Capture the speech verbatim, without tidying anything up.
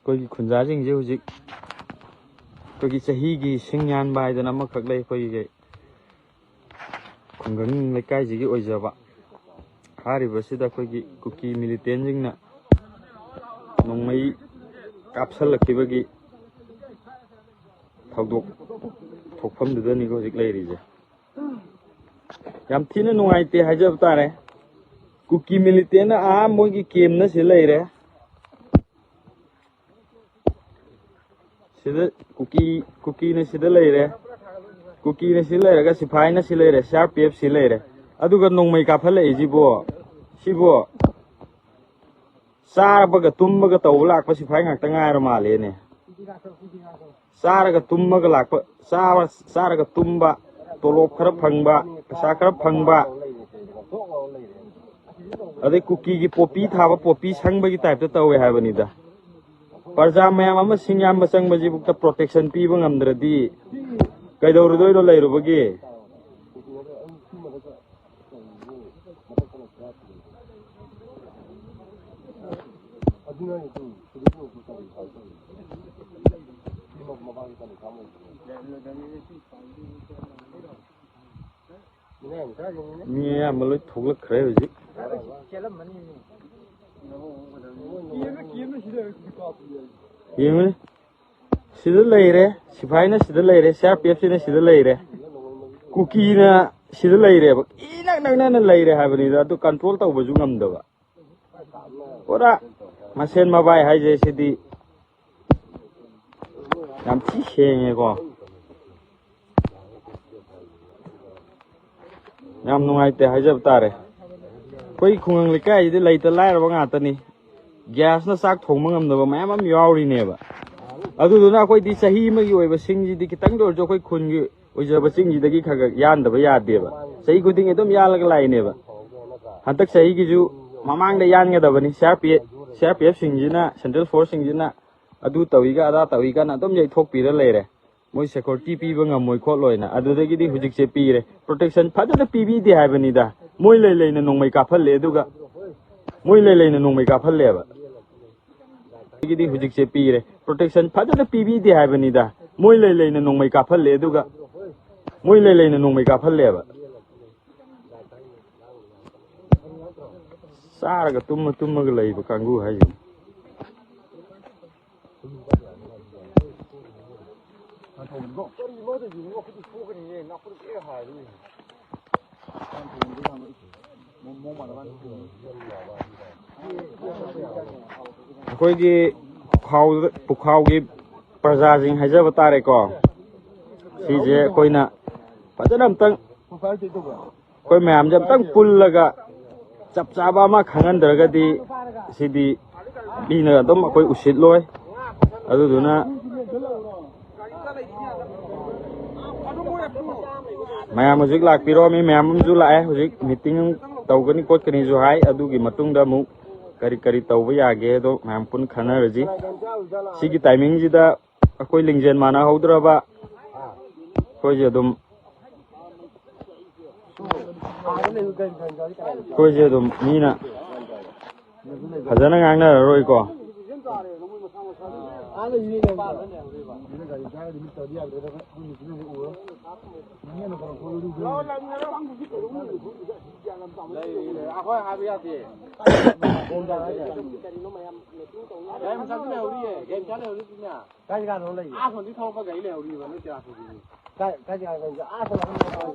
ꯑꯩꯈꯣꯏꯒꯤ ꯈꯨꯟꯖꯥꯁꯤꯡꯁꯦ ꯍꯧꯖꯤꯛ ꯑꯩꯈꯣꯏꯒꯤ ꯆꯍꯤꯒꯤ ꯁꯤꯡ ꯌꯥꯟꯕ ꯍꯥꯏꯗꯅ ꯑꯃꯈꯛ ꯂꯩ꯫ ꯑꯩꯈꯣꯏꯒꯤ ꯈꯨꯡꯒꯪ ꯂꯩꯀꯥꯏꯁꯤꯒꯤ ꯑꯣꯏꯖꯕ ꯍꯥꯏꯔꯤꯕꯁꯤꯗ ꯑꯩꯈꯣꯏꯒꯤ ꯀꯨꯀꯤ ꯃꯤꯂꯤꯇꯦꯟꯁꯤꯡꯅ ꯅꯣꯡꯃꯩ ꯀꯥꯞꯁꯜꯂꯛꯈꯤꯕꯒꯤ ꯊꯧꯗꯣꯛ ꯊꯣꯛꯐꯝꯗꯨꯗꯅꯤꯀꯣ ꯍꯧꯖꯤꯛ ꯂꯩꯔꯤꯁꯦ꯫ ꯌꯥꯝ ꯊꯤꯅ ꯅꯨꯡꯉꯥꯏꯇꯦ ꯍꯥꯏꯖꯕ ꯇꯥꯔꯦ꯫ ꯀꯨꯀꯤ ꯃꯤꯂꯤꯇꯦꯟꯅ ꯑꯥ ꯃꯣꯏꯒꯤ ꯀꯦꯝꯅ ꯁꯤ ꯂꯩꯔꯦ꯫ ꯁꯤꯗ ꯀꯨꯀꯤ, ꯀꯨꯀꯤꯅ ꯁꯤꯗ ꯂꯩꯔꯦ꯫ ꯀꯨꯀꯤꯅ ꯁꯤ ꯂꯩꯔꯒ ꯁꯤꯐꯥꯏꯅ ꯁꯤ ꯂꯩꯔꯦ, ꯁꯤ ꯑꯥꯔ ꯄꯤ ꯑꯦꯐ ꯁꯤ ꯂꯩꯔꯦ꯫ ꯑꯗꯨꯒ ꯅꯣꯡꯃꯩ ꯀꯥꯞꯍꯜꯂꯛꯏꯁꯤꯕꯣ? ꯁꯤꯕꯣ ꯆꯥꯕꯒ ꯇꯨꯝꯕꯒ ꯇꯧꯕ ꯂꯥꯛꯄ ꯁꯤꯐꯥꯏ ꯉꯥꯛꯇ ꯉꯥꯏꯔ ꯃꯥꯜꯂꯦꯅꯦ꯫ ꯆꯥꯔꯒ ꯇꯨꯝꯃꯒ ꯂꯥꯛꯄ, ꯆꯥꯕ, ꯆꯥꯔꯒ ꯇꯨꯝꯕ, ꯇꯣꯂꯣꯞ ꯈꯔ ꯐꯪꯕ, ꯄꯩꯁꯥ ꯈꯔ ꯐꯪꯕ, ꯑꯗꯩ ꯀꯨꯀꯤꯒꯤ ꯄꯣꯄꯤ ꯊꯥꯕ, ꯄꯣꯄꯤ ꯁꯪꯕꯒꯤ ꯇꯥꯏꯞꯇ ꯇꯧꯋꯦ ꯍꯥꯏꯕꯅꯤꯗ꯫ ꯄ꯭ꯔꯖꯥ ꯃꯌꯥꯝ ꯑꯃ ꯁꯤꯡ ꯌꯥꯝꯕ ꯆꯪꯕꯁꯤꯕꯨꯛꯇ ꯄ꯭ꯔꯣꯇꯦꯛꯁꯟ ꯄꯤꯕ ꯉꯝꯗ꯭ꯔꯗꯤ ꯀꯩꯗꯧꯔꯨꯗꯣꯏꯅꯣ ꯂꯩꯔꯨꯕꯒꯤ? ꯃꯤ ꯑꯌꯥꯝꯕ ꯂꯣꯏ ꯊꯣꯛꯂꯛꯈ꯭ꯔꯦ ꯍꯧꯖꯤꯛ꯫ ꯌꯦꯡꯉꯨꯅꯦ, ꯁꯤꯗ ꯂꯩꯔꯦ, ꯁꯤꯐꯥꯏꯅ ꯁꯤꯗ ꯂꯩꯔꯦ, ꯁꯤ ꯑꯥꯔ ꯄꯤ ꯑꯦꯐ ꯁꯤꯅ ꯁꯤꯗ ꯂꯩꯔꯦ, ꯀꯨꯀꯤꯅ ꯁꯤꯗ ꯂꯩꯔꯦꯕ, ꯏꯅꯛ ꯅꯛꯅꯅ ꯂꯩꯔꯦ ꯍꯥꯏꯕꯅꯤꯗ꯫ ꯑꯗꯨ ꯀꯟꯇ꯭ꯔꯣꯜ ꯇꯧꯕꯁꯨ ꯉꯝꯗꯕ꯫ ꯄꯨꯔꯥ ꯃꯁꯦꯟ ꯃꯕꯥꯏ ꯍꯥꯏꯁꯦ ꯁꯤꯗꯤ ꯌꯥꯝ ꯊꯤ ꯁꯦꯡꯉꯦꯀꯣ꯫ ꯌꯥꯝ ꯅꯨꯡꯉꯥꯏꯇꯦ ꯍꯥꯏꯖꯕ ꯇꯥꯔꯦ꯫ ꯑꯩꯈꯣꯏ ꯈꯨꯡꯒꯪ ꯂꯩꯀꯥꯏꯁꯤꯗꯤ ꯂꯩꯇ ꯂꯥꯏꯔꯕ ꯉꯥꯛꯇꯅꯤ꯫ ꯒ꯭ꯌꯥꯁꯅ ꯆꯥꯛ ꯊꯣꯡꯕ ꯉꯝꯗꯕ ꯃꯌꯥꯝ ꯑꯃ ꯌꯥꯎꯔꯤꯅꯦꯕ꯫ ꯑꯗꯨꯗꯨꯅ ꯑꯩꯈꯣꯏꯗꯤ ꯆꯍꯤ ꯑꯃꯒꯤ ꯑꯣꯏꯕ ꯁꯤꯡꯁꯤꯗꯤ ꯈꯤꯇꯪꯗ ꯑꯣꯏꯔꯁꯨ ꯑꯩꯈꯣꯏ ꯈꯨꯟꯒꯤ ꯑꯣꯏꯖꯕ ꯆꯤꯡꯁꯤꯗꯒꯤ ꯈꯔ ꯈꯔ ꯌꯥꯟꯗꯕ ꯌꯥꯗꯦꯕ꯫ ꯆꯍꯤ ꯈꯨꯗꯤꯡꯒꯤ ꯑꯗꯨꯝ ꯌꯥꯜꯂꯒ ꯂꯥꯛꯏꯅꯦꯕ꯫ ꯍꯟꯗꯛ ꯆꯍꯤꯒꯤꯁꯨ ꯃꯃꯥꯡꯗ ꯌꯥꯟꯒꯗꯕꯅꯤ꯫ C R P F, C R P F ꯁꯤꯡꯁꯤꯅ, ꯁꯦꯟꯇ꯭ꯔꯦꯜ ꯐꯣꯔꯁ ꯁꯤꯡꯁꯤꯅ ꯑꯗꯨ ꯇꯧꯏꯒ ꯑꯗꯥ ꯇꯧꯏꯒꯅ ꯑꯗꯨꯝ ꯌꯩꯊꯣꯛꯄꯤꯔ ꯂꯩꯔꯦ꯫ ꯃꯣꯏ ꯁꯦꯀ꯭ꯌꯨꯔꯤꯇꯤ ꯄꯤꯕ ꯉꯝꯃꯣꯏ ꯈꯣꯠꯂꯣꯏꯅ꯫ ꯑꯗꯨꯗꯒꯤꯗꯤ ꯍꯧꯖꯤꯛꯁꯦ ꯄꯤꯔꯦ꯫ ꯄ꯭ꯔꯣꯇꯦꯛꯁꯟ ꯐꯖꯅ ꯄꯤꯕꯤꯗꯦ ꯍꯥꯏꯕꯅꯤꯗ꯫ ꯃꯣꯏ ꯂꯩ ꯂꯩꯅ ꯅꯣꯡꯃꯩ ꯀꯥꯞꯍꯜꯂꯦ, ꯑꯗꯨꯒ ꯃꯣꯏ ꯂꯩ ꯂꯩꯅ ꯅꯣꯡꯃꯩ ꯀꯥꯞꯍꯜꯂꯦꯕ꯫ ꯒꯤꯗꯤ ꯍꯧꯖꯤꯛꯁꯦ ꯄꯤꯔꯦ꯫ ꯄ꯭ꯔꯣꯇꯦꯛꯁꯟ ꯐꯖꯅ ꯄꯤꯕꯤꯗꯦ ꯍꯥꯏꯕꯅꯤꯗ꯫ ꯃꯣꯏ ꯂꯩ ꯂꯩꯅ ꯅꯣꯡꯃꯩ ꯀꯥꯞꯍꯜꯂꯦ, ꯑꯗꯨꯒ ꯃꯣꯏ ꯂꯩ ꯂꯩꯅ ꯅꯣꯡꯃꯩ ꯀꯥꯞꯍꯜꯂꯦꯕ꯫ ꯆꯥꯔꯒ ꯇꯨꯝꯃ ꯇꯨꯝꯃꯒ ꯂꯩꯕ ꯀꯥꯡꯕꯨ ꯍꯥꯏꯁꯤꯅꯤ꯫ ꯑꯩꯈꯣꯏꯒꯤ ꯄꯨꯈꯥꯎꯗ-, ꯄꯨꯈꯥꯎꯒꯤ ꯄ꯭ꯔꯖꯥꯁꯤꯡ ꯍꯥꯏꯖꯕ ꯇꯥꯔꯦꯀꯣ꯫ ꯁꯤꯁꯦ ꯑꯩꯈꯣꯏꯅ ꯐꯖꯅ ꯑꯝꯇꯪ, ꯑꯩꯈꯣꯏ ꯃꯌꯥꯝꯁꯦ ꯑꯝꯇꯪ ꯄꯨꯜꯂꯒ ꯆꯞ ꯆꯥꯕ ꯑꯃ ꯈꯪꯍꯟꯗ꯭ꯔꯒꯗꯤ ꯁꯤꯗꯤ ꯃꯤꯅ ꯑꯗꯨꯝ ꯑꯩꯈꯣꯏ ꯎꯁꯤꯠꯂꯣꯏ꯫ ꯑꯗꯨꯗꯨꯅ ꯃꯌꯥꯝ ꯍꯧꯖꯤꯛ ꯂꯥꯛꯄꯤꯔꯣ, ꯃꯤ ꯃꯌꯥꯝ ꯑꯃꯁꯨ ꯂꯥꯛꯑꯦ꯫ ꯍꯧꯖꯤꯛ ꯃꯤꯇꯤꯡ ꯇꯧꯒꯅꯤ ꯈꯣꯠꯀꯅꯤꯁꯨ ꯍꯥꯏ꯫ ꯑꯗꯨꯒꯤ ꯃꯇꯨꯡꯗ ꯑꯃꯨꯛ ꯀꯔꯤ ꯀꯔꯤ ꯇꯧꯕ ꯌꯥꯒꯦꯗꯣ ꯃꯌꯥꯝ ꯄꯨꯟꯅ ꯈꯟꯅꯔꯁꯤ꯫ ꯁꯤꯒꯤ ꯇꯥꯏꯃꯤꯡꯁꯤꯗ ꯑꯩꯈꯣꯏ ꯂꯤꯡꯖꯦꯜ ꯃꯥꯟꯅꯍꯧꯗ꯭ꯔꯕ ꯑꯩꯈꯣꯏꯁꯦ ꯑꯗꯨꯝ, ꯑꯩꯈꯣꯏꯁꯦ ꯑꯗꯨꯝ ꯃꯤꯅ ꯐꯖꯅ ꯉꯥꯡꯅꯔꯔꯣꯏꯀꯣ꯫ ꯀꯥꯏ ꯖꯒꯥꯗꯅꯣ ꯂꯩꯔꯤꯁꯦ? ꯑꯥ, ꯁꯣꯝꯗꯤ ꯊꯧꯔꯛꯄ ꯒꯥꯔꯤ ꯂꯩꯍꯧꯔꯤꯕ, ꯅꯣꯏ ꯆꯦꯔꯥꯄꯨꯒꯤꯗꯤ꯫ ꯀꯥꯏ, ꯀꯥꯏ ꯖꯒꯥꯗꯅꯣ? ꯑꯥ, ꯁꯣꯝ ꯅꯥꯀꯟꯗ꯫